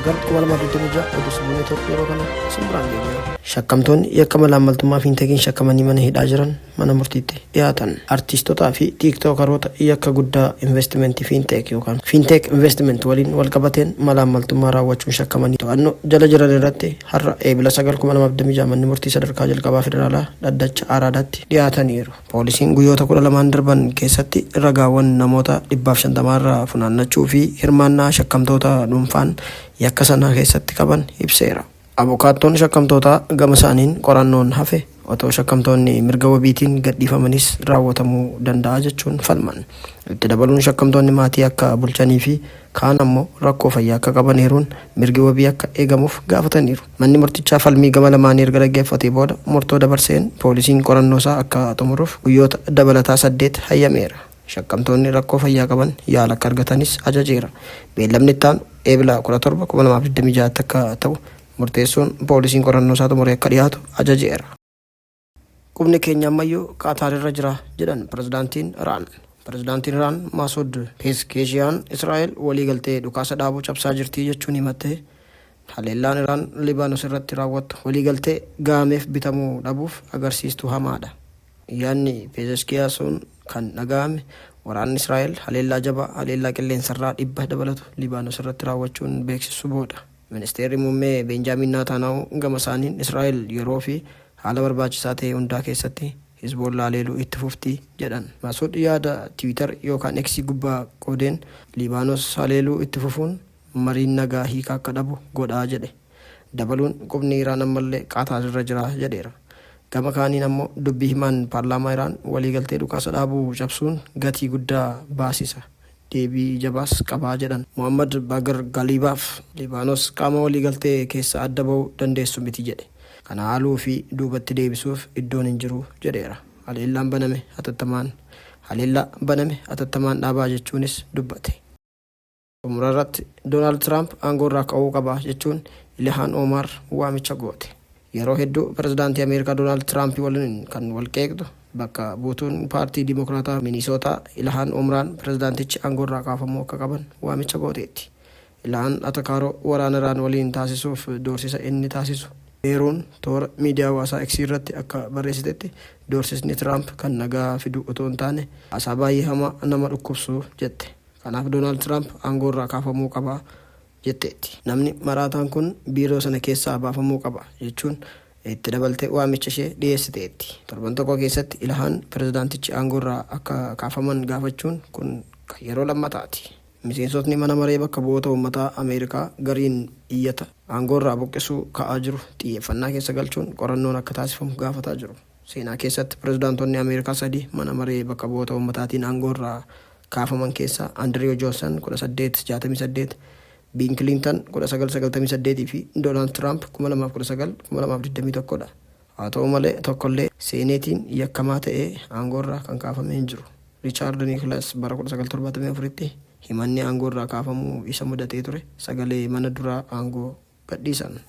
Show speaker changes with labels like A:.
A: 9 2026 oduu Sibuu Neetwoork yeroo kana isin biraan geenya. Shakkamtoonni yakka malaammaltummaa Fiinteekiin shakkamanii mana hidhaa jiran mana murtiitti dhiyaatan. Artiistotaa fi Tiiktookaroota yakka guddaa investimentii Fiinteek yookaan Fiinteek Investiment waliin walqabateen malaammaltummaa raawwachuun shakkamanii to'annoo jala jiran irratti har'a Eebila 9 2026 manni murtii sadarkaa jalqabaa federaalaa dhaddacha Araadaatti dhiyaataniiru. Poolisiin guyyoota 12n darban keessatti ragaawwan namoota 150 irraa funaannachuu fi hirmaannaa shakkamtoota dhuunfaan yakka sana keessatti qaban ibseera. Abukaattoon shakkamtootaa gama isaaniin qorannoon hafe otoo shakkamtoonni mirga wabiitiin gadhiifamanis raawwatamuu danda'a jechuun falman. Itti dabaluun shakkamtoonni maatii akka bulchanii fi kaan ammoo rakkoo fayyaa akka qaban eeruun mirgi wabii akka eegamuuf gaafataniiru. Manni murtichaa falmii gama lamaanii erga dhaggeeffatee booda murtoo dabarseen poolisiin qorannoosaa akka xumuruuf guyyoota dabalataa 8 hayyameera. Shakkamtoonni rakkoo fayyaa qaban yaala akka argatanis ajajeera. Beellamni itti aanu Eebila 17, 2026tti akka ta'u murteessuun poolisiin qorannoosaa xumuree akka dhiyaatu ajajeera. Qubni keenya ammayyuu Qaataar irra jira jedhan pirezidaantiin Iraan. Pirezidaantiin Iraan Maasuud Pezeshkiyaan Israa'el waliigaltee dhukaasa dhaabuu cabsaa jirti jechuun himatte. Haleellaan Iraan Libaanos irratti raawwattu waliigaltee gahameef bitamuu dhabuuf agarsiistuu hamaadha. Yaadni Pezeshkiyaasuun kan dhagahame waraanni Israa'el haleellaa jabaa haleellaa qilleensarraa 100 dabalatu Libaanos irratti raawwachuun beeksisuu booda. Ministeerri Muummee Beenjaamiin Naataanaahuu gama isaaniin Israa'el yeroo fi haala barbaachisaa ta'e hundaa keessatti Hizboollaa haleeluu itti fufti jedhan. Masuud yaada Tiwiitar yookaan X gubbaa qoodeen Libaanos haleeluu itti fufuun mariin nagaa hiika akka dhabu godha jedhe. Dabaluun qubni Iraan ammallee Qaataar irra jira jedheera. Gama kaaniin ammoo dubbii himaan paarlaamaa Iraan waliigaltee dhukaasa dhaabuu cabsuun gatii guddaa baasisa, deebii jabaas qaba jedhan. Mohaammad Bagr Galibaaf Libaanos qaama waliigaltee keessaa adda ba'uu dandeessu miti jedhe. Kana haaluu fi duubatti deebisuuf iddoon hin jiru jedheera. Haleellaan baname hatattamaan haleellaa baname hatattamaan dhaabaa jechuunis dubbate. Xumurarratti Doonaald Tiraamp aangoorraa ka'uu qaba jechuun Ilihaan Oomaar waamicha goote. Yeroo hedduu pirezidaantii Ameerikaa Doonaald Tiraamp waliin kan wal qeeqxu bakka buutuun paartii Dimokiraataa Minisootaa Ilahaan Omraan pirezidaantichi aangoorraa kaafamuu akka qaban waamicha gooteetti. Ilahaan atakaaroo waraana Iraan waliin taasisuuf doorsisa inni taasisu eeruun toora miidiyaa hawaasaa X irratti akka barreessitetti doorsisni Tiraamp kan nagaa fidu otoo hin taane haasaa baay'ee hamaa nama dhukkubsu jette. Kanaaf Doonaald Tiraamp aangoorraa kaafamuu qaba jetteetti. Namni maraataan kun biiroo sana keessaa baafamuu qaba, jechuun itti dabaltee waamicha ishee dhiyeessiteetti. Torban tokko keessatti Ilahaan pirezidaantichi aangoorraa akka kaafaman gaafachuun kun kan yeroo lammataati. Miseensotni mana maree bakka bu'oota uummataa Ameerikaa gariin iyyata aangoorraa buqqisuu ka'aa jiru xiyyeeffannaa keessa galchuun qorannoon akka taasifamu gaafataa jiru. Seenaa keessatti pirezidaantonni Ameerikaa sadi mana maree bakka bu'oota uummataatiin aangoorraa kaafaman keessaa Andiriw Joonsan 1868, Biin Kiliintan 1998 fi Doonaald Tiraamp 2019, 2021 dha. Haa ta'u malee tokkollee Seeneetiin yakkamaa ta'ee aangoorraa kan kaafame hin jiru. Richaard Niikilas bara 1974tti himanni aangoorraa kaafamuu isa mudatee ture sagalee mana duraa aangoo gadhiisan.